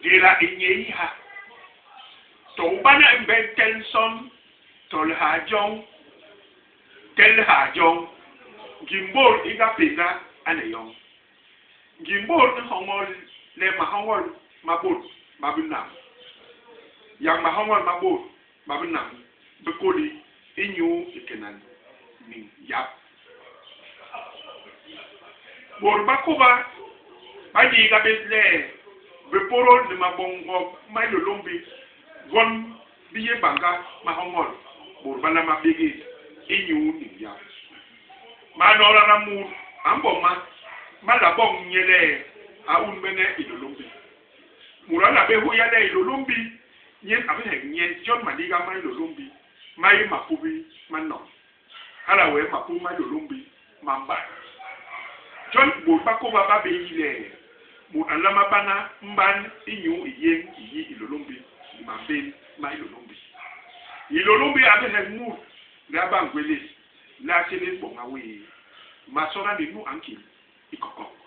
Ngéda i nyéi ha. To u bana imbe ntel nson to lihaa joñ, tel lihaa joñ, ngim bôt i ga pénda ane yoñ. Ngim bôt i nhoñol le mahoñol ma bôt ba binam, yak mahoñol ma bôt ba binam bi kôli inyu i kena niñ yap. Bôt ba kôba ba niiga bés le bipôdôl ni maboñog ma Hilôlômbi gwon bi yé bañga mahoñol bôt ba nlama bégés inyu niñ yap. Manoodana mut a mboma ma nla boñ nye le a unbene Hilôlômbi. Mut a nla bé hôya le Hilôlômbi nyen a bi hek nye, jon maliga ma Hilôlômbi ma yé mapubi ma nom. Hala wee mapubi ma Hilôlômbi ma mban. Jon bôt ba kôba ba bé yi le mut a nlama bana mban inyu i yéñ i yi Hilôlômbi ni mambén ma Hilôlômbi. Hilôlômbi a bi hek mut le a ba ngwélés, le a sélél boña wéé. Masoola ni nu a nkil i kokok.